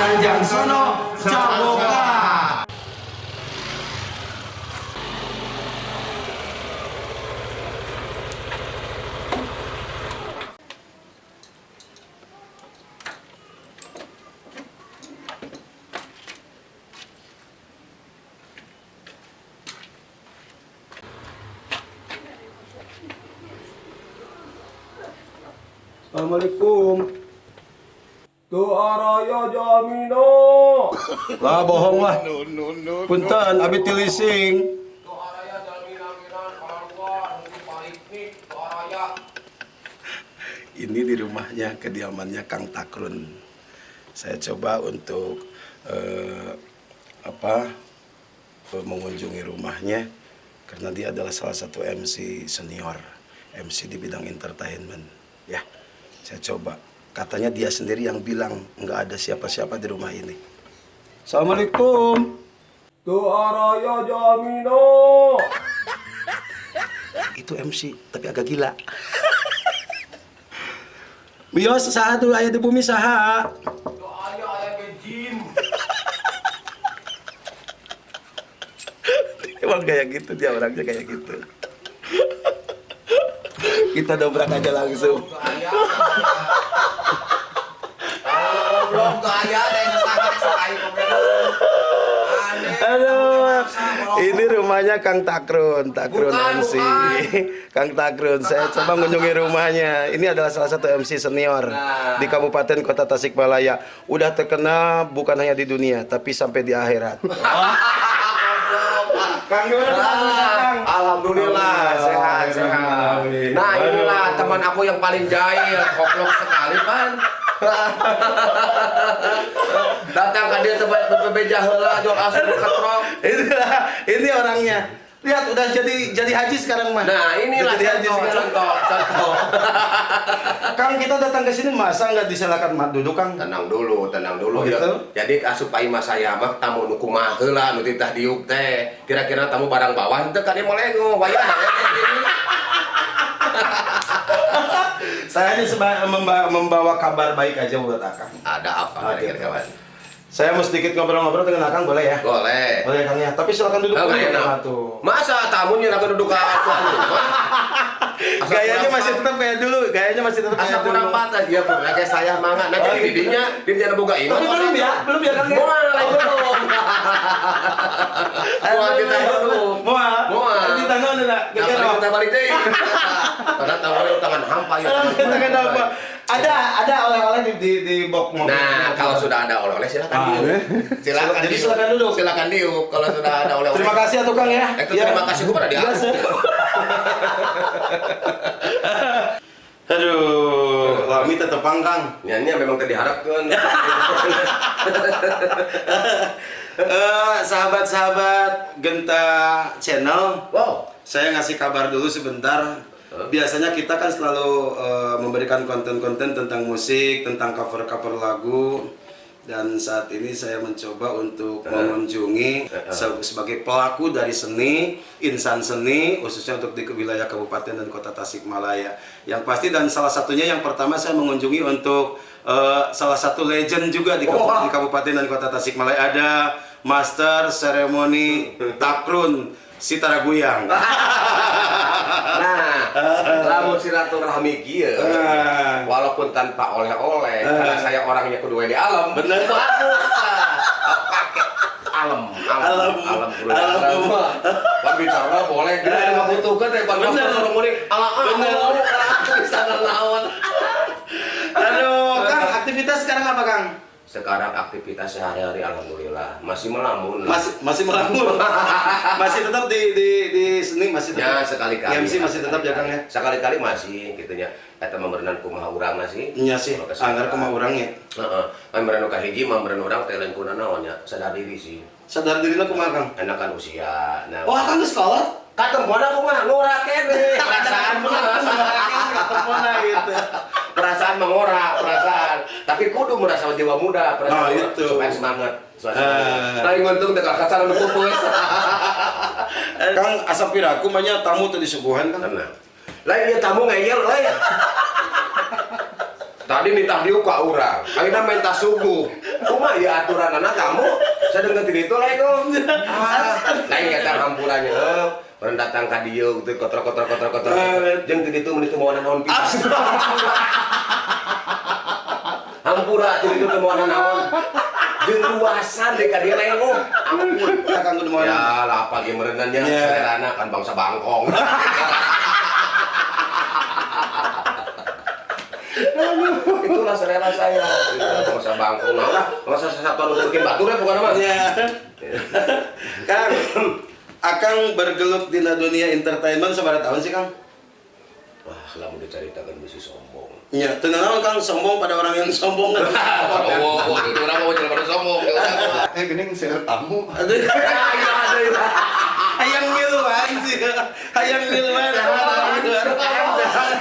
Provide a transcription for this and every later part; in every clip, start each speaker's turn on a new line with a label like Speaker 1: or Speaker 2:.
Speaker 1: Anjangsono Caboka. Assalamualaikum.
Speaker 2: Teu araya jalmina.
Speaker 1: Lah bohong lah. Punten abi ti leasing.
Speaker 2: Teu araya jalmina miran kaluar nunggu paliknik teu araya.
Speaker 1: Ini di rumahnya, kediamannya Kang Takrun. Saya coba untuk eh, apa mengunjungi rumahnya karena dia adalah salah satu MC senior, MC di bidang entertainment. Ya, saya coba. Katanya dia sendiri yang bilang nggak ada siapa-siapa di rumah ini. Assalamualaikum.
Speaker 2: Teu araya jalmina.
Speaker 1: Itu MC, tapi agak gila. Bios saha tuh aya di bumi saha?
Speaker 2: Teu aya aya ke gym.
Speaker 1: Emang kayak gitu dia orangnya kayak gitu. Kita dobrak aja langsung.
Speaker 2: Teu aya. Goblok teu aya teh saha sok aing goblok. Aneh.
Speaker 1: Aduh, ini rumahnya Kang Takrun, Takrun
Speaker 2: Bukan,
Speaker 1: MC.
Speaker 2: bukan.
Speaker 1: Kang Takrun, saya coba mengunjungi rumahnya. Ini adalah salah satu MC senior
Speaker 2: Nah.
Speaker 1: di Kabupaten Kota Tasikmalaya. Udah terkenal bukan hanya di dunia, tapi sampai di akhirat. Kang gimana Kang?
Speaker 2: Alhamdulillah sehat sehat. Nah inilah teman aku yang paling jahil, koplok sekali pan. Datang ke dia tempat bebeja heula jual asup ketrok.
Speaker 1: Inilah, ini orangnya. Lihat udah jadi haji sekarang mah.
Speaker 2: Nah inilah
Speaker 1: Udah jadi haji
Speaker 2: contoh,
Speaker 1: sekarang.
Speaker 2: contoh contoh.
Speaker 1: Kang, kita datang ke sini masa nggak disilakan duduk Kang?
Speaker 2: Tenang dulu, tenang dulu
Speaker 1: Oh,
Speaker 2: ya.
Speaker 1: gitu?
Speaker 2: Jadi asup imah saya mah tamu nu kumaha heula nu titah diuk teh. Kira-kira tamu barang bawah teu kan dia molengo wayahna we.
Speaker 1: Saya hanya membawa kabar baik aja buat Akang.
Speaker 2: Ada apa
Speaker 1: Oh,
Speaker 2: kira-kira
Speaker 1: gitu.
Speaker 2: kawan?
Speaker 1: Saya mau sedikit ngobrol-ngobrol dengan Akang boleh ya?
Speaker 2: Boleh.
Speaker 1: Boleh Kang ya. Tapi silakan duduk
Speaker 2: Oh,
Speaker 1: dulu
Speaker 2: nggak enak.
Speaker 1: Kang, atuh.
Speaker 2: Masa tamunya lagi duduk ke rumah? Asa
Speaker 1: Gayanya
Speaker 2: kurang
Speaker 1: masih tetap kayak dulu, gayanya masih tetap
Speaker 2: Asa
Speaker 1: kayak
Speaker 2: kurang
Speaker 1: dulu.
Speaker 2: pantas dia pun kayak saya mangga. Nah, jadi
Speaker 1: Oh, gitu.
Speaker 2: didinya, didinya boga imah.
Speaker 1: Tapi belum ya, belum ya Kang ya.
Speaker 2: Moal lain belum. Moal kita dulu.
Speaker 1: Moal.
Speaker 2: Moal.
Speaker 1: Kita nol lah.
Speaker 2: Nah, balik kita balik deui. Karena tawarnya tangan hampa ya.
Speaker 1: Tangan hampa. Ada oleh-oleh di box mobil.
Speaker 2: Nah, kalau sudah ada oleh-oleh silakan
Speaker 1: Ah,
Speaker 2: diuk.
Speaker 1: eh.
Speaker 2: Silakan
Speaker 1: Jadi
Speaker 2: diuk.
Speaker 1: silakan duduk.
Speaker 2: Silakan diuk kalau sudah ada oleh-oleh.
Speaker 1: Terima kasih ya tukang ya.
Speaker 2: Itu terima kasih gua pada dia.
Speaker 1: Iya, sir. Aduh, lami tetep pangkang.
Speaker 2: Nyanyi memang tadi diharapkan.
Speaker 1: Sahabat-sahabat Genta Channel,
Speaker 2: Wow.
Speaker 1: saya ngasih kabar dulu sebentar. Biasanya kita kan selalu memberikan konten-konten tentang musik, tentang cover-cover lagu. Dan saat ini saya mencoba untuk mengunjungi sebagai pelaku dari seni, insan seni, khususnya untuk di wilayah Kabupaten dan Kota Tasikmalaya. Yang pasti dan salah satunya yang pertama saya mengunjungi untuk salah satu legend juga di Kabupaten dan Kota Tasikmalaya ada Master Seremoni Takrun Sitara Guyang.
Speaker 2: Nah, lamun silaturahmi kieu,
Speaker 1: Ah.
Speaker 2: walaupun tanpa oleh-oleh, karena saya orangnya kedua di alam.
Speaker 1: Bener.
Speaker 2: Bagus lah. Pakai alam, alam,
Speaker 1: Alam.
Speaker 2: alam, kudu di
Speaker 1: Alam.
Speaker 2: alam. Pan bicara boleh, kita nggak butuhkan deh, pan
Speaker 1: Bener.
Speaker 2: seremoni, alam, alam,
Speaker 1: Bener.
Speaker 2: alam, bisa ngelawan.
Speaker 1: Aduh, Kang, aktivitas sekarang apa, Kang?
Speaker 2: Sekarang aktivitas sehari-hari alhamdulillah masih melamun.
Speaker 1: Masih masih melamun. Masih tetap di seni masih
Speaker 2: Ya
Speaker 1: tetap.
Speaker 2: sekali-kali.
Speaker 1: MC masih tetap ya, Kang ya?
Speaker 2: Sekali-kali masih gitu nya. Eta memerenan kumaha urang sih.
Speaker 1: Iya sih,
Speaker 2: Kalau kesehatan.
Speaker 1: anggar kumaha urang ya.
Speaker 2: Heeh. Memerenan kahiji memerenan urang teh lain kuna naon nya, sadar diri sih.
Speaker 1: Sadar diri kumaha, Kang?
Speaker 2: Enakan usia. Nah,
Speaker 1: Oh, Kang geus kolot?
Speaker 2: katempona kumaha ngora kene. Perasaan mah
Speaker 1: Katempona gitu.
Speaker 2: perasaan mengora, perasaan. Tapi kudu merasa jiwa muda, perasaan
Speaker 1: Nah, itu.
Speaker 2: supaya semangat. Supaya semangat.
Speaker 1: Eh.
Speaker 2: Lain nguntung teh kacara nu pupus.
Speaker 1: Kang asa piraku mah nya tamu teu disuguhan, Kang.
Speaker 2: Tenang. Lain ieu tamu ngeyel euy. Tadi nitah diuk ka urang. Ayeuna minta suguh. Kumaha ieu aturanana tamu? Sadeungeun ti ditu lain dong. Ah, lain eta hampurannya. Orang datang ka dieu teh kotor-kotor kotor-kotor. Jeung ti ditu mun itu mawa naon pisan. Hampura ti ditu teu mawa naon. Jeung luasan deui ka dieu lain oh. Ampun.
Speaker 1: Kang kudu mawa.
Speaker 2: Ya lah apal ieu meureunna nya
Speaker 1: Ya.
Speaker 2: selerana kan bangsa bangkong. Itulah selera saya. Itu bangsa bangkong. Nah lah, bangsa satu anu bikin batur ya bukan mah.
Speaker 1: Ya. Kang, Akang bergelut di dunia entertainment sabaraha tahun sih, Kang?
Speaker 2: Wah, lamun dicaritakeun bisi sombong.
Speaker 1: Iya, teu naon Kang sombong pada orang yang sombong kan.
Speaker 2: Oh, itu orang mau jelema sombong.
Speaker 3: Eh geuning seueur tamu.
Speaker 1: Aduh,
Speaker 2: Iya,
Speaker 1: hayang miluan sih. Hayang miluan. Hayang miluan.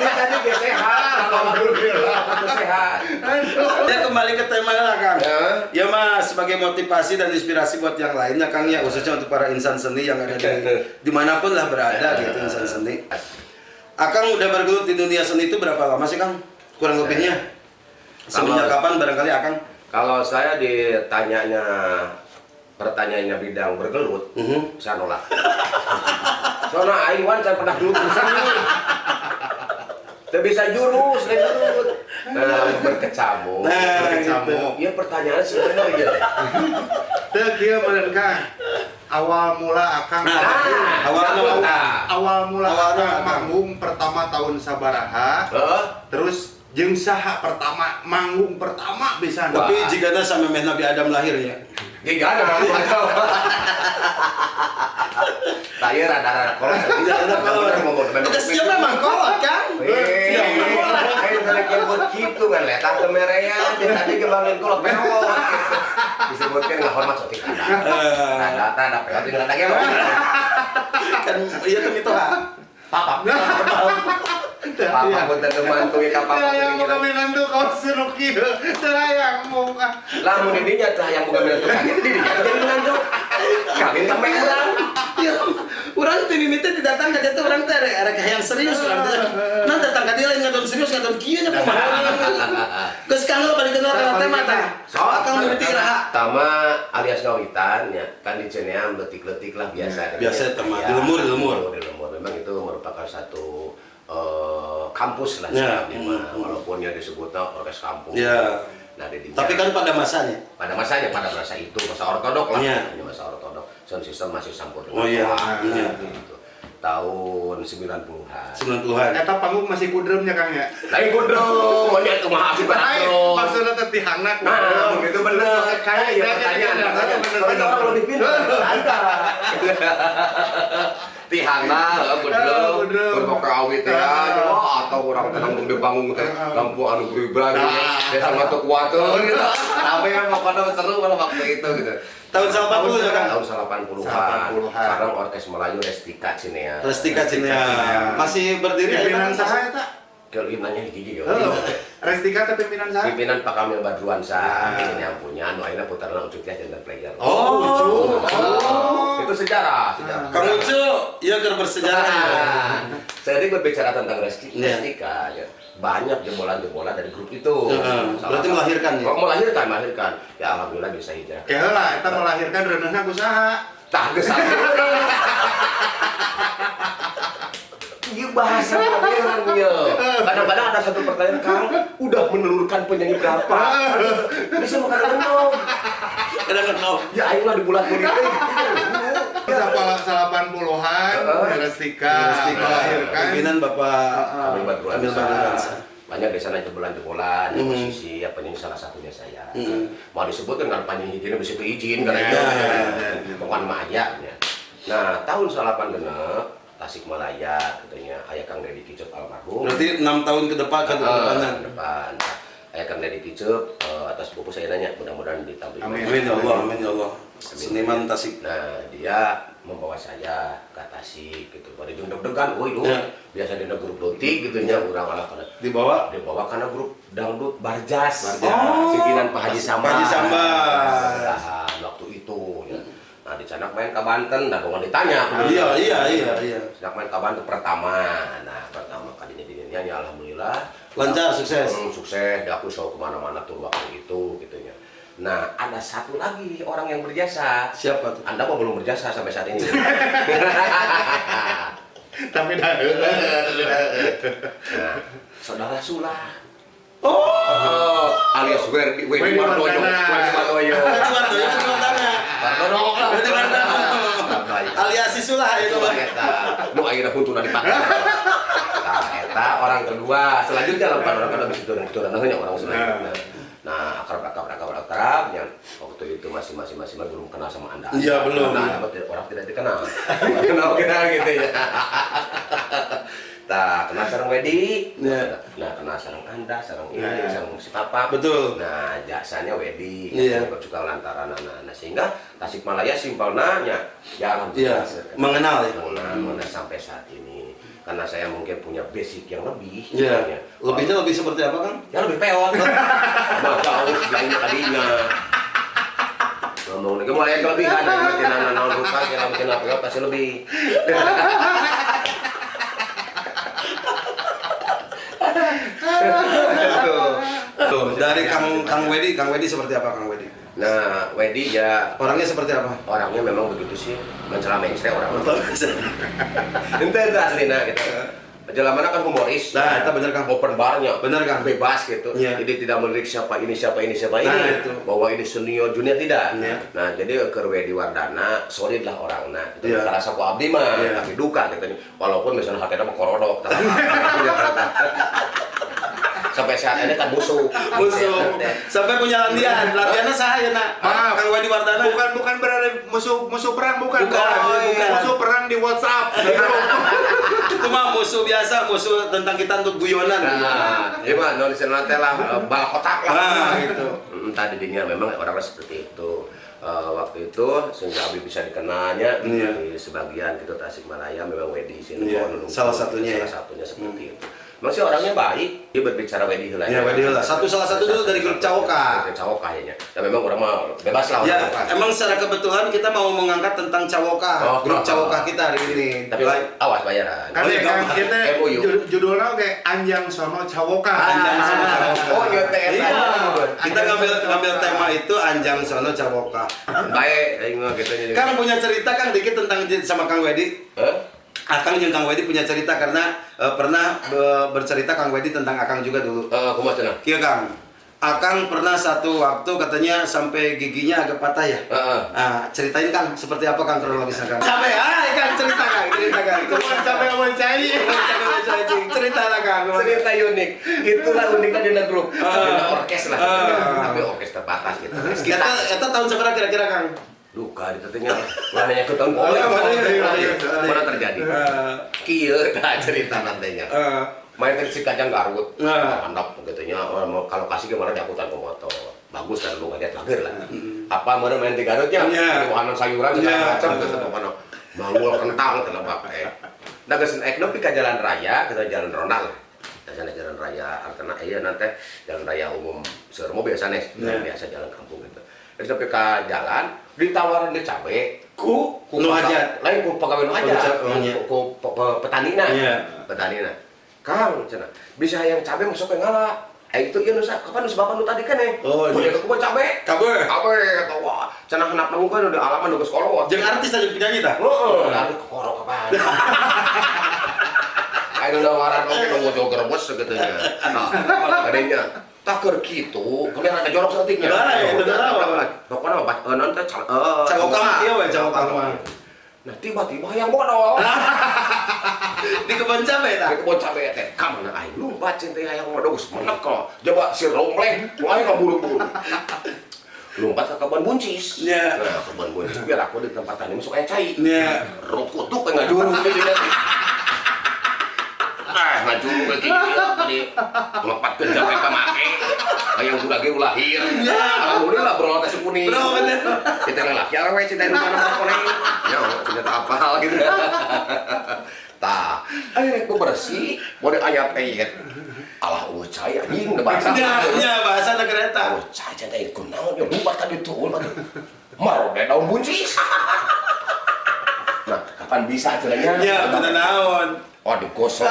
Speaker 2: Tadi ge sehat, alhamdulillah sehat.
Speaker 1: Ya kembali ke tema lah Kang.
Speaker 2: Ya.
Speaker 1: Ya Mas, sebagai motivasi dan inspirasi buat yang lainnya Kang ya, khususnya untuk para insan seni yang ada di dimanapun lah berada gitu insan seni. Akang udah bergelut di dunia seni itu berapa lama sih Kang? Kurang lebihnya? Semenjak kapan barangkali Akang?
Speaker 2: Kalau saya ditanyanya pertanyaannya bidang bergelut, saya nolak. Soalnya aing wan saya pernah dulu seni. Teu bisa jurus, lain gelut. Nah, berkecamuk.
Speaker 1: Nah,
Speaker 3: Berkecamuk.
Speaker 2: Iya pertanyaan sebenarnya.
Speaker 3: Teu kieu meureun Kang. Awal mula Akang
Speaker 1: Nah, awal mula.
Speaker 3: awal mula
Speaker 1: Awalnya
Speaker 3: Akang
Speaker 1: Akang.
Speaker 3: manggung pertama tahun sabaraha,
Speaker 2: Heeh.
Speaker 3: terus jeung saha pertama manggung pertama bisa.
Speaker 1: Tapi jigana sampai Nabi Adam lahir ya.
Speaker 2: Gigana. Taya rada-rada kolot.
Speaker 1: Rada kolot. Eta sia memang kolot kan? Sia memang kolot.
Speaker 2: Kayak nyebut gitu kan letah kemerean, tadi kebangin kolot peot. Disebutkan nggak hormat sotik ada. Rada rada peot ini rada gelo.
Speaker 1: Kan iya tuh itu ha.
Speaker 2: Papa. Papa pun tentu mantu ya kapal.
Speaker 3: Teu hayang boga minantu kau seru kieu. Teu hayang boga.
Speaker 2: Lamun didinya teh hayang boga minantu kaget didinya jadi minantu. Kawin ka urang.
Speaker 1: Ya, urang teh mimiti teh datang ka dieu teh urang teh arek hayang serius urang teh. Nah datang ka dieu lain ngadon serius ngadon kieu nya kumaha. Geus Kang lo balik kenal kana tema tah. Akang mimiti iraha.
Speaker 2: Pertama alias ngawitan ya kan di Cineam letik-letik lah biasa.
Speaker 1: Biasa tema
Speaker 2: Ya,
Speaker 1: di lemur, di lemur.
Speaker 2: Di lemur memang itu merupakan satu kampus lah
Speaker 1: Ya.
Speaker 2: sebenarnya mah. Walaupun ya disebutnya orkes kampung.
Speaker 1: Ya.
Speaker 2: Nah, di
Speaker 1: Tapi kan pada masanya.
Speaker 2: pada masanya pada masa itu masa ortodok lah,
Speaker 1: Ya.
Speaker 2: ini masa ortodok. Sound system masih campur dengan
Speaker 1: Oh iya.
Speaker 2: toa,
Speaker 1: Iya.
Speaker 2: gitu. Tahun 90-an.
Speaker 1: 90-an.
Speaker 3: Eta panggung masih kudremnya Kang ya.
Speaker 2: Lain kudrum, monyet kumaha sih
Speaker 3: Lain,
Speaker 2: kudrum.
Speaker 3: maksudnya teh tihangna
Speaker 2: Nah,
Speaker 3: kudrem.
Speaker 2: itu bener.
Speaker 3: Kayak
Speaker 2: Iya, pertanyaan, pertanyaan. Soalnya orang lebih pintar. Anda. Tihangna, kudrum,
Speaker 3: Kudrum.
Speaker 2: berboka awit ya, wah, atau orang tenang di bangun teh, lampu anu beribra gitu, desa ngatuk water gitu. Rame kan pokoknya seru kalau waktu itu gitu.
Speaker 1: Tahun 80 ya Kang?
Speaker 2: Tahun 80-an.
Speaker 3: 80-an.
Speaker 2: Sekarang Orkes Melayu Restika Cinea.
Speaker 1: Restika Cinea. Masih berdiri
Speaker 3: Pimpinan
Speaker 1: ayeuna, Kang?
Speaker 3: saha eta?
Speaker 2: Kalau nanya gigi
Speaker 3: Heuh. Restika teh pimpinan saha?
Speaker 2: Pimpinan Pak Kamil Badruansa, ini yang punya, anu akhirnya putaran Ucup teh jantan player.
Speaker 1: Oh,
Speaker 3: Ucu. Oh.
Speaker 2: Itu sejarah, sejarah.
Speaker 1: Kang Ucu, iya keur bersejarah.
Speaker 2: Nah, saya tadi berbicara tentang Restika,
Speaker 1: Iya.
Speaker 2: Restika ya. Banyak jebolan-jebolan dari grup itu.
Speaker 1: Heeh.
Speaker 2: Salah
Speaker 1: Berarti
Speaker 2: satu-
Speaker 1: melahirkan ya?
Speaker 2: Oh, melahirkan, melahirkan. Ya alhamdulillah bisa hijrah.
Speaker 3: Ke heula eta melahirkan reuneuhna ku saha?
Speaker 2: Tah geus satu. Iya bahasa modern ya. Kadang-kadang ada satu pertanyaan, Kang, udah menelurkan penyanyi berapa? Bisa makan renung.
Speaker 1: Kadang kenal.
Speaker 2: Ya aing lah di bulan murid.
Speaker 3: Salapan puluhan,
Speaker 2: Heeh.
Speaker 3: Restika,
Speaker 1: Restika.
Speaker 3: melahirkan.
Speaker 1: Pimpinan Bapak
Speaker 2: Kamil Badruansa.
Speaker 1: Kamil Badruansa.
Speaker 2: Banyak di sana jebolan-jebolan, ya, posisi, ya penyanyi salah satunya saya. Mau disebutkan kan penyanyi izin, bisa itu izin karena itu.
Speaker 3: Ya,
Speaker 2: Bukan maya. Ya. Nah, tahun 86 Tasikmalaya katanya ayah Kang Deddy Kiceup almarhum.
Speaker 1: Berarti 6 tahun ke depan ke depanan.
Speaker 2: Ke depan. Ayah Kang Deddy Kiceup atas buku saya nanya mudah-mudahan ditampilkan.
Speaker 3: Amin.
Speaker 1: Amin ya Allah, amin ya Allah. Seniman Tasik.
Speaker 2: Nah, dia membawa saya ke Tasik gitu. Pada jeung deg-degan, woi lu.
Speaker 1: Ya.
Speaker 2: Biasa dina grup leutik gitu nya urang alah kana.
Speaker 1: Dibawa
Speaker 2: Dibawa karena grup dangdut Barjas.
Speaker 3: Barjas.
Speaker 2: Oh, pimpinan Pak Haji Samad.
Speaker 1: Pak Haji Samad.
Speaker 2: Nah, waktu itu ya. Nah, dicanak main ke Banten, nah bukan ditanya.
Speaker 1: Iya, iya, iya, iya.
Speaker 2: Dicanak main ke Banten pertama. Nah, pertama kalinya di dunia ya alhamdulillah
Speaker 1: Lancar, sukses.
Speaker 2: Sukses, aku selalu kemana-mana tuh waktu itu gitu ya. Nah, ada satu lagi orang yang berjasa.
Speaker 1: Siapa tuh?
Speaker 2: Anda mah belum berjasa sampai saat ini.
Speaker 3: Tapi dah.
Speaker 2: Nah, saudara Sula.
Speaker 1: Oh,
Speaker 2: Alias Werdi
Speaker 3: Werdi
Speaker 2: Wardoyo.
Speaker 3: Wardana.
Speaker 2: Werdi Wardoyo.
Speaker 1: Werdi Wardoyo, Werdi Wardana.
Speaker 2: Wardono.
Speaker 1: Werdi Wardana.
Speaker 2: Wardoyo.
Speaker 1: Alias si Sula itu, Bang.
Speaker 2: Eta. Nu ayeuna huntuna dipake. Nah, eta orang kedua. Selanjutnya lah, bukan orang kedua, bisa turun-turun orang selanjutnya. Nah, akrab akrab akrab akrab ya. Waktu itu masih masih masih masih belum kenal sama Anda.
Speaker 1: Iya, belum.
Speaker 2: Nah, orang tidak dikenal. Kenal kenal gitu ya. Nah, kenal sareng Wedi.
Speaker 1: Iya.
Speaker 2: Nah, kenal sareng Anda, sareng ini,
Speaker 3: Iya.
Speaker 2: sareng si Papa.
Speaker 1: Betul.
Speaker 2: Nah, jasanya Wedi.
Speaker 1: Iya.
Speaker 2: Juga lantaran nah, nah, sehingga Tasikmalaya simpelnya ya alhamdulillah.
Speaker 1: Iya, mengenal ya.
Speaker 2: Mengenal, mengenal sampai saat ini. Karena saya mungkin punya basic yang lebih.
Speaker 1: Iya.
Speaker 2: Ya.
Speaker 1: Lebihnya lebih seperti apa, Kang?
Speaker 2: Ya lebih peot. Mah jauh sebelahnya tadinya. Ngomong lagi mulai kelebihan, ya, mungkin naon rupa, kira mungkin apa pasti lebih.
Speaker 1: Tuh, dari Kang Kang Wedi, Kang Wedi seperti apa Kang Wedi?
Speaker 2: Nah, Wedi ya
Speaker 1: Orangnya seperti apa?
Speaker 2: orangnya memang begitu sih, mencela-mencela orang. Ente itu aslinya gitu. Jalan mana kan humoris.
Speaker 1: Nah, itu bener Kang.
Speaker 2: Open barnya.
Speaker 1: Bener Kang.
Speaker 2: Bebas gitu.
Speaker 1: Iya.
Speaker 2: Jadi tidak melirik siapa ini, siapa ini, siapa
Speaker 1: Nah,
Speaker 2: ini.
Speaker 1: itu.
Speaker 2: Bahwa ini senior junior tidak.
Speaker 1: Iya.
Speaker 2: Nah, jadi ke Wedi Wardana solid lah orangnya. Itu
Speaker 1: Iya.
Speaker 2: terasa ku abdi mah,
Speaker 1: Iya.
Speaker 2: tapi duka gitu. Walaupun misalnya hatinya mah korodok. Sampai saat ini kan musuh.
Speaker 1: Musuh. Sampai punya latihan. Latihannya saya nak.
Speaker 3: Maaf.
Speaker 1: Kang Wedi Wardana.
Speaker 3: Bukan bukan berarti musuh musuh perang bukan.
Speaker 1: Bukan,
Speaker 3: Oh,
Speaker 1: bukan.
Speaker 3: Musuh perang di WhatsApp.
Speaker 1: Itu mah musuh biasa, musuh tentang kita untuk guyonan.
Speaker 2: Nah, iya mah nulis nanti lah bal kotak lah.
Speaker 1: Nah, gitu.
Speaker 2: Tadi dinya memang orangnya seperti itu. Waktu itu sehingga Abi bisa dikenalnya
Speaker 1: Iya.
Speaker 2: di sebagian gitu Tasikmalaya memang Wedi sih
Speaker 1: Iya, salah satunya
Speaker 2: salah
Speaker 1: ya.
Speaker 2: satunya seperti itu. Memang sih orangnya baik, dia berbicara Wedi heula.
Speaker 1: Iya, Wedi heula. Salah satu dulu dari grup Cawoka.
Speaker 2: Grup Cawoka kayaknya. Dan memang orang mah bebas lah
Speaker 1: Ya,
Speaker 2: orang.
Speaker 1: emang secara kebetulan kita mau mengangkat tentang Cawoka,
Speaker 2: Oh,
Speaker 1: grup
Speaker 2: oh,
Speaker 1: Cawoka kita hari ini.
Speaker 2: Tapi
Speaker 1: Baik.
Speaker 2: awas bayaran.
Speaker 3: Kan
Speaker 1: Oh, iya,
Speaker 3: ya, kan
Speaker 1: gampang.
Speaker 3: kita
Speaker 2: MOU.
Speaker 3: judulnya kayak Anjang Sono Cawoka.
Speaker 1: Anjang Sono Cawoka.
Speaker 2: Oh, iya, teh,
Speaker 1: Iya.
Speaker 2: eta.
Speaker 1: Kita ngambil ngambil tema itu Anjang Sono Cawoka.
Speaker 2: Baik, aing mah gitu jadi.
Speaker 1: Kang punya cerita Kang dikit tentang sama Kang Wedi.
Speaker 2: Hah?
Speaker 1: Akang jeung Kang Wedi punya cerita karena pernah bercerita Kang Wedi tentang Akang juga dulu.
Speaker 2: Kumaha cenah?
Speaker 1: Kieu Kang, Akang pernah satu waktu katanya sampai giginya agak patah ya.
Speaker 2: Heeh.
Speaker 1: Ah, ceritain Kang seperti apa Kang kronologisnya Kang? Sampai, ah Kang cerita Kang, cerita Kang.
Speaker 3: Bukan sampai ngomong cai.
Speaker 1: Cerita lah Kang.
Speaker 2: Cerita unik. Itulah uniknya dina grup. Dina orkes lah.
Speaker 1: Ah.
Speaker 2: Tapi orkes terbatas gitu. Kita
Speaker 1: Eta eta tahun seberapa kira-kira Kang?
Speaker 2: duka di tetenya. Mana ke tahun
Speaker 1: Oh, iya, iya, iya, iya.
Speaker 2: Mana terjadi? Kieu tah cerita nantinya. Main ke Cikajang Garut.
Speaker 1: Nah.
Speaker 2: Mantap gitu nya. Oh, mau kalau kasih gimana diangkutan ke motor. Bagus kan lu ngeliat lager lah. Apa mana main di Garutnya?
Speaker 1: Iya.
Speaker 2: Di wahanan sayuran segala
Speaker 1: Iya.
Speaker 2: macam gitu pokoknya. Manggul kentang kenapa teh. Nah geus naik nepi ka jalan raya, kita jalan ronda lah. Biasanya jalan raya karena iya nanti jalan raya umum Sermo biasa nih,
Speaker 1: Iya.
Speaker 2: biasa jalan kampung gitu. Terus sampai ke jalan, ditawarin di cabe,
Speaker 1: Ku
Speaker 2: ku
Speaker 1: nu hajat.
Speaker 2: Lain ku pegawai nu hajat,
Speaker 1: Oh, iya.
Speaker 2: ku petanina.
Speaker 1: Iya.
Speaker 2: Petanina. Kang, cenah, bisa yang cabe masuk ke ngala. Eh itu ieu nu kapan nu bapak nu tadi kan eh.
Speaker 1: Oh, iya.
Speaker 2: Boleh ke kebun cabe.
Speaker 1: Cabe.
Speaker 2: Cabe kata wah, cenah henap nanggung kan udah alaman udah geus kolot.
Speaker 1: Jeung artis aja penyanyi tah?
Speaker 2: Heeh, lalu kekorok kapan? Ayo nawaran oke nunggu jauh gerbos gitu nya. Nah, adanya tak keur kitu, kemudian ada jorok saeutiknya.
Speaker 1: Nah, itu dah.
Speaker 2: Pokoknya mah non teh
Speaker 1: Cawoka mah kieu we cawoka mah.
Speaker 2: Nah, tiba-tiba yang modal.
Speaker 1: Di kebun cabe tah.
Speaker 2: Di kebun cabe teh, ka mana aing lumpat cinta hayang modal geus menek kok. Coba si romleh, aing kaburu-buru. Lompat ke kebun buncis.
Speaker 1: Iya.
Speaker 2: Nah, kebun buncis biar aku di tempat tani masuk aya cai.
Speaker 1: Iya.
Speaker 2: Rukutuk ngajuru di dinya. Ah, ngajuru ke kieu tadi ngelepatkeun cabe ka make. Hayang budak ge ulah lahir. Alhamdulillah bro teh kuning.
Speaker 1: Bro, bener.
Speaker 2: Kita lelaki awewe cinta di mana kuning. Ya, cinta tak apal gitu. Tah, ayo rek bersih, mode ayat ayat. Alah, eueuh cai anjing da bahasa.
Speaker 1: Ya, ya bahasa na kereta.
Speaker 2: Oh, cai cinta ieu kunaon ya lumpat ka ditu, lumpat. Marode daun buncis. Nah, kapan bisa cenah
Speaker 1: Ya, bener naon.
Speaker 2: Oh, digosok.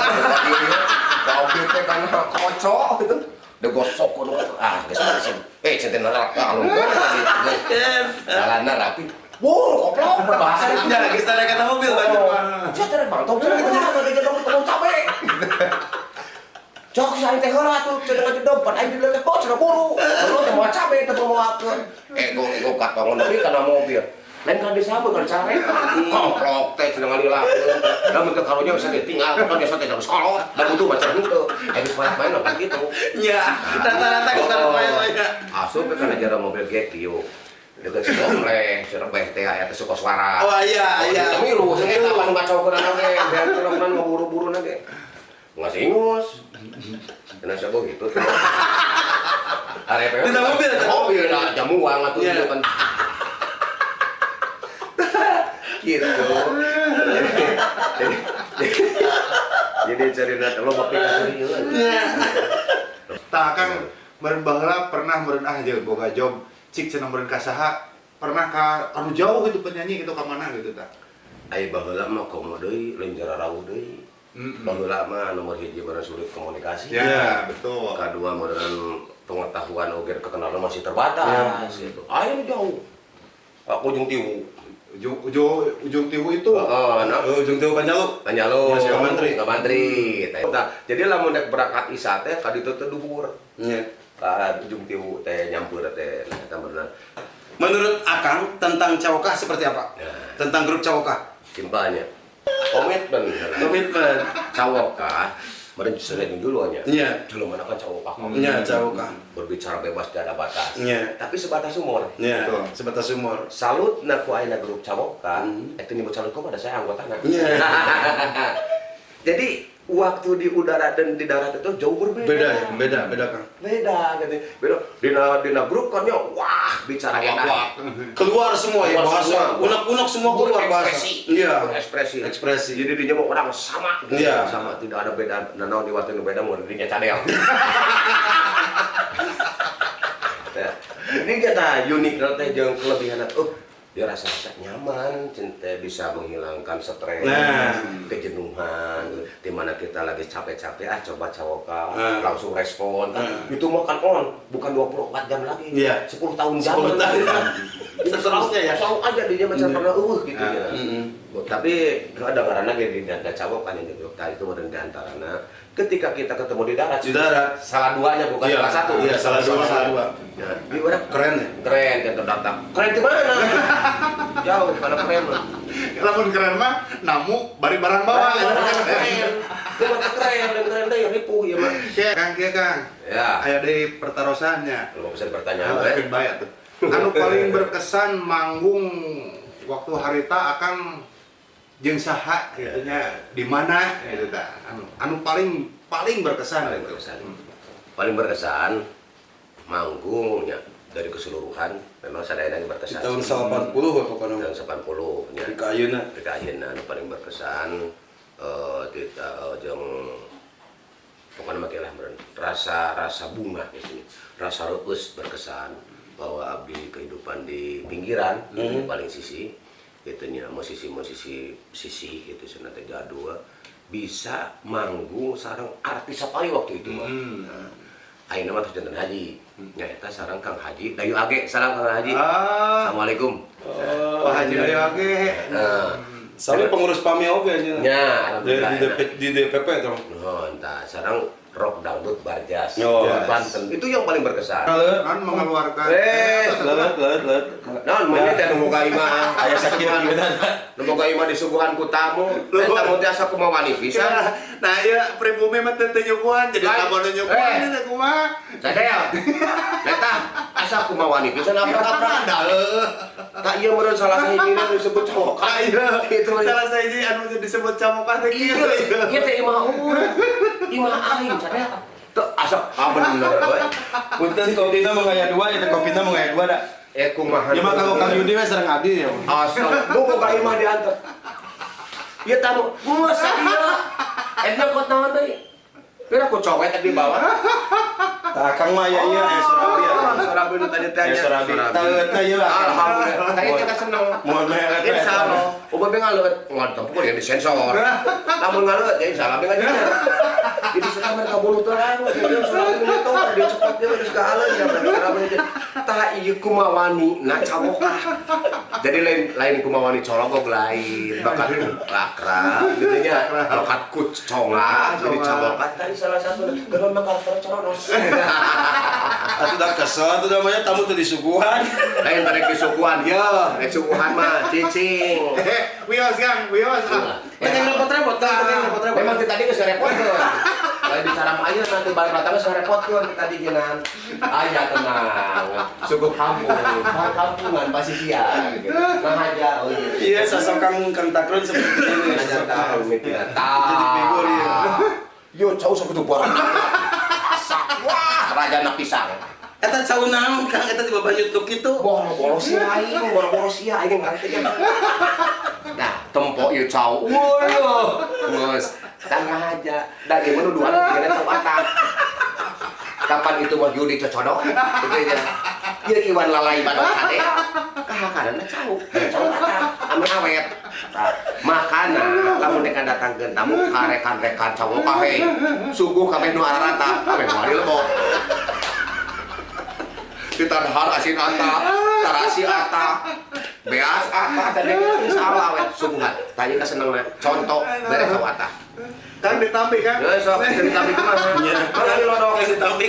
Speaker 2: Mobil teh kana kocok gitu. Udah gosok kudu ah geus beresin. Eh centena alungkeun gitu.
Speaker 1: Yes.
Speaker 2: Jalanna rapi. Wow, koplok berbahasa.
Speaker 1: Ya, geus tarik kana mobil banyak.
Speaker 2: Sia tarik bantong, cenah kumaha teh gedong tong cabe. Cok si aing teh heula atuh cenah ngajedog pan aing dileuh oh cenah buru. Buru teh moal cabe teh moalkeun. Ego katongon deui kana mobil. Lain kana disambut kana carekan. Koplok teh cenah ngalilakeun. Da mun teu karunya bisa ditinggal kan biasa teh harus kolot. Da butuh mah cenah henteu. Eh geus main apa gitu.
Speaker 1: Ya, rata-rata geus main ya.
Speaker 2: Asup ke kana jero mobil GQ. Deket si Domleh, si Rebeh teh aya teh suka suara.
Speaker 1: Oh iya, iya.
Speaker 2: Milu, sing eta pan bacaukeun oge, biar cenah ngaburu-buru na ge. Nggak ingus. Kena siapa gitu. Arep
Speaker 1: Dina mobil, kan?
Speaker 2: Mobil lah, jamuang atuh
Speaker 1: Iya.
Speaker 2: ieu kan. Gitu. Jadi cerita lo bapak kasih.
Speaker 1: Iya.
Speaker 3: Tah Kang meureun baheula pernah meureun ah jeung boga job cik cenah meureun ka saha pernah ka anu jauh gitu penyanyi gitu ka mana gitu tah.
Speaker 2: Ai baheula mah komo deui, lain jararauh deui. Baheula mah nomor hiji barang sulit komunikasi.
Speaker 3: Ya, betul.
Speaker 2: Kedua modern pengetahuan oge kekenalan masih terbatas gitu. Ayo jauh. Aku ujung tiwu.
Speaker 3: Ujung ujung ujung tiwu itu.
Speaker 2: Heeh, nah.
Speaker 1: Oh, ujung tiwu Panjalu.
Speaker 2: Panjalu.
Speaker 1: Ya, Sukamantri.
Speaker 2: Sukamantri. Nah, jadi lamun dek berangkat isa teh ka ditu teh duhur.
Speaker 1: Iya.
Speaker 2: Ka ujung tiwu teh nyampeur teh nah eta bener.
Speaker 1: Menurut Akang tentang Cawokah seperti apa?
Speaker 2: Nah.
Speaker 1: Tentang grup Cawokah.
Speaker 2: Simpelnya. Komitmen.
Speaker 1: Komitmen.
Speaker 2: Cawokah meureun sering dulu nya.
Speaker 1: Iya.
Speaker 2: Dulu mana kan Cawokah.
Speaker 1: Iya, Cawokah.
Speaker 2: Berbicara bebas tidak ada batas.
Speaker 1: Iya.
Speaker 2: Tapi sebatas umur.
Speaker 1: Iya,
Speaker 3: Betul.
Speaker 1: sebatas umur.
Speaker 2: Salut na ku ayeuna grup Cawokah, itu nyebut salut kok pada saya anggotana.
Speaker 1: Iya.
Speaker 2: Jadi waktu di udara dan di darat itu jauh berbeda.
Speaker 1: Beda ya, beda, beda Kang.
Speaker 2: Beda gitu. Beda dina grup kan ya wah bicara enak.
Speaker 1: Keluar semua ya
Speaker 2: Keluar
Speaker 1: bahasa.
Speaker 2: semua.
Speaker 1: Unek-unek semua keluar bahasa.
Speaker 2: Berekspresi.
Speaker 1: Iya.
Speaker 2: Berekspresi.
Speaker 1: Ekspresi.
Speaker 2: Jadi dia mau orang sama gitu.
Speaker 1: Iya.
Speaker 2: Sama tidak ada beda. Nah, naon di waktu nu beda mau dinya cadel. Nah, ini kita unik teh jeung kelebihan oh dia rasa-rasa nyaman, cinta bisa menghilangkan stres,
Speaker 1: Nah.
Speaker 2: kejenuhan, di mana kita lagi capek-capek, ah coba Cawokah,
Speaker 1: Nah.
Speaker 2: langsung respon.
Speaker 1: Nah.
Speaker 2: Itu mah kan on, bukan 24 jam lagi,
Speaker 1: Iya.
Speaker 2: 10 tahun
Speaker 1: 10
Speaker 2: zaman.
Speaker 1: tahun. Seterusnya ya.
Speaker 2: Selalu aja dia macam
Speaker 1: Iya.
Speaker 2: pernah eueuh gitu ya.
Speaker 1: Mm-mm.
Speaker 2: Tapi ada karena di ada Cawokah yang di Tadi itu di antarana ketika kita ketemu di darat,
Speaker 1: Di darat.
Speaker 2: salah duanya bukan
Speaker 1: Iya.
Speaker 2: salah satu.
Speaker 1: Iya, salah dua, salah dua.
Speaker 2: Ya, di orang
Speaker 1: Keren ya?
Speaker 2: Keren kan terdaftar. Keren di mana? Jauh karena keren mah.
Speaker 3: Lamun keren mah namu bari barang bawa.
Speaker 2: Keren. Itu mah keren, dan keren deh ripuh ya mah.
Speaker 3: Oke, Kang, kieu Kang.
Speaker 2: Ya.
Speaker 3: Aya deui pertarosannya.
Speaker 2: Kalau bisa pertanyaan teh.
Speaker 3: Mungkin bae tuh. Anu paling berkesan manggung waktu harita Akang jeung saha gitu nya di mana gitu tah. Anu paling paling berkesan
Speaker 2: Paling
Speaker 3: gitu.
Speaker 2: berkesan. Paling berkesan manggungnya dari keseluruhan memang sadayana
Speaker 1: Di
Speaker 2: berkesan.
Speaker 1: tahun 80 we pokoknya.
Speaker 2: Tahun 80 nya.
Speaker 1: Di ka ayeuna.
Speaker 2: Di ka ayeuna anu paling berkesan kita jeung pokoknya mah lah meureun. Rasa rasa bunga di sini. Rasa reueus berkesan bahwa abdi kehidupan di pinggiran di paling sisi gitu nya musisi-musisi sisi gitu cenah teh jadul bisa manggung sareng artis sapari waktu itu mah. Nah, ayeuna mah tos janten haji. Nyaeta sareng Kang Haji Dayu Age, sareng Kang Haji.
Speaker 3: Ah,
Speaker 2: Assalamualaikum.
Speaker 3: Pak Haji Dayu Age.
Speaker 2: Nah,
Speaker 1: Sampai pengurus PAMI oge nya.
Speaker 2: nya
Speaker 1: Di,
Speaker 2: alhamdulillah.
Speaker 1: di, DP, di DPP tuh.
Speaker 2: Oh, entah sareng rock dangdut Barjas
Speaker 1: Oh.
Speaker 2: Banten. Itu yang paling berkesan.
Speaker 1: Leut,
Speaker 3: Kan mengeluarkan
Speaker 1: leut, leut, leut.
Speaker 2: Naon mun teh nu boga imah.
Speaker 1: Aya sakit gimana?
Speaker 2: Nu boga imah disuguhan ku tamu, teh tamu teh asa kumaha wani pisan.
Speaker 3: Nah, iya pribumi mah teu nyuguhan jadi
Speaker 2: Lain.
Speaker 3: tamu nu nyuguhan
Speaker 2: Eh.
Speaker 3: teh kumaha?
Speaker 2: Cadel. Eta asa kumaha wani pisan aprak-aprak.
Speaker 3: Da heueuh.
Speaker 2: Tak ieu meureun salah sahiji nu disebut cowok.
Speaker 3: Ah, iya.
Speaker 2: Gitu.
Speaker 3: Salah sahiji anu disebut camokah teh kieu.
Speaker 2: Ieu teh imah urang. Imah aing cadel. Teu asa ah bener we.
Speaker 1: Punten kopina mah aya dua, itu kopina mah aya dua da.
Speaker 2: Eh kumaha.
Speaker 1: Ya mah kalau Kang Yudi we sareng abdi ya.
Speaker 2: Asal nu boga imah diantar. Ieu tamu, geus ieu. Eta kot naon deui? Pira ku cowet di bawah.
Speaker 1: Tah Kang mah ya ieu aya surabi ya.
Speaker 2: Surabi nu tadi tanya.
Speaker 1: Aya surabi. Taeutna ieu lah.
Speaker 2: Alhamdulillah. Tadi kita seneng.
Speaker 1: Mohon meret.
Speaker 2: Insya Allah. Ubah be ngaleueut ngontok pukul yang disensor. Lamun ngaleueut ya insya Allah be ngajinya. Jadi sekarang mereka bunuh terang, jadi surabi nu tong dia cepat dia geus gaaleun ya surabi teh. Tah ieu kumawani na cawokah. Jadi lain lain kumawani cologog lain, bakat akrab gitu nya. Bakat ku conga jadi cawokah tadi salah satu geus mah karakter coronos.
Speaker 1: Atuh dah kesel atuh namanya tamu teu disuguhan.
Speaker 2: Lain rek disuguhan ye, rek suguhan mah cicing.
Speaker 3: Wios Kang, wios. Ah.
Speaker 1: Teu repot-repot Kang, teu repot-repot.
Speaker 2: Memang tadi geus ngarepotkeun. Lain bicara mah ayeuna nanti balik datang geus ngarepotkeun tadi geunan. Aya tenang. Suguh kampung, kampungan pasisia gitu. Ngahaja oh iya.
Speaker 1: Iya, sosok Kang Kang Takrun seperti ini.
Speaker 2: Ngahaja tahu tidak
Speaker 1: Jadi figur ya.
Speaker 2: Yo cau sakitu barang. Asak wah raja na pisang.
Speaker 1: Eta cau naon Kang, eta di babanyut nu kitu.
Speaker 2: Boro-boro sia aing, boro-boro sia aing ngarti nya. Nah, tempo ieu cau. Waduh. Geus, tah ngahaja. Da ieu mah nu dua tiga cau atang. Kapan itu mah Yudi cocodok gitu nya. Ieu Iwan lalai badok kade. Kahakaranna cau, cau atang anu awet. Tah, makana lamun dekan datangkeun tamu ka rekan-rekan cau kahe. Suguh kabeh nu ararata, kabeh moal dilebok. Ditadahar asin ata, tarasi ata, beas ata, tadi salah we suguhan. Tanya ka senengna, contoh bere cau ata.
Speaker 3: Kang ditampi Kang.
Speaker 2: Geus sok ditampi kumaha?
Speaker 1: Iya.
Speaker 2: Kalau dilodok,
Speaker 1: Kang ditampi.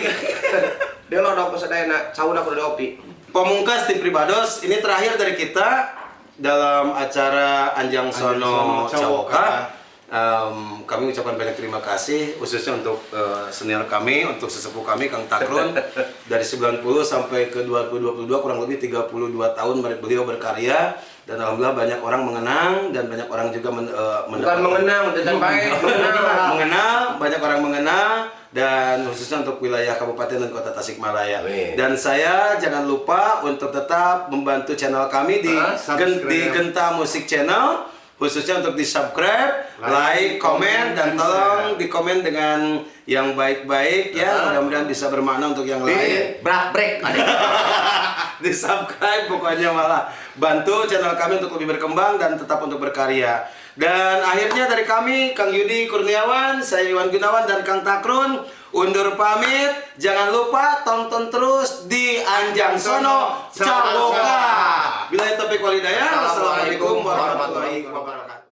Speaker 2: Dilodok ku sadayana cauna kudu diopi.
Speaker 1: Pamungkas tim Pribados, ini terakhir dari kita dalam acara Anjang Sono
Speaker 3: Sono Cawoka.
Speaker 1: Cawoka. Kami ucapkan banyak terima kasih khususnya untuk senior kami, untuk sesepuh kami Kang Takrun dari 90 sampai ke 2022 kurang lebih 32 tahun beliau berkarya dan alhamdulillah banyak orang mengenang dan banyak orang juga
Speaker 2: Bukan
Speaker 1: mendapatkan-
Speaker 2: mengenang, dan baik, mengenang.
Speaker 1: mengenal, banyak orang mengenal dan khususnya untuk wilayah Kabupaten dan Kota Tasikmalaya.
Speaker 2: Amin.
Speaker 1: Dan saya jangan lupa untuk tetap membantu channel kami di
Speaker 3: Subscribe.
Speaker 1: di Genta Musik Channel, khususnya untuk di subscribe, like,
Speaker 3: Like,
Speaker 1: komen, dan
Speaker 3: comment,
Speaker 1: tolong
Speaker 3: share.
Speaker 1: di komen dengan yang baik-baik ya. Mudah-mudahan bisa bermakna untuk yang lain.
Speaker 2: Di brak break ada.
Speaker 1: Di subscribe pokoknya malah bantu channel kami untuk lebih berkembang dan tetap untuk berkarya. Dan akhirnya dari kami Kang Yudi Kurniawan, saya Iwan Gunawan dan Kang Takrun undur pamit. Jangan lupa tonton terus di Anjang Sono Cawoka. Bila topik walidaya, wassalamualaikum warahmatullahi wabarakatuh.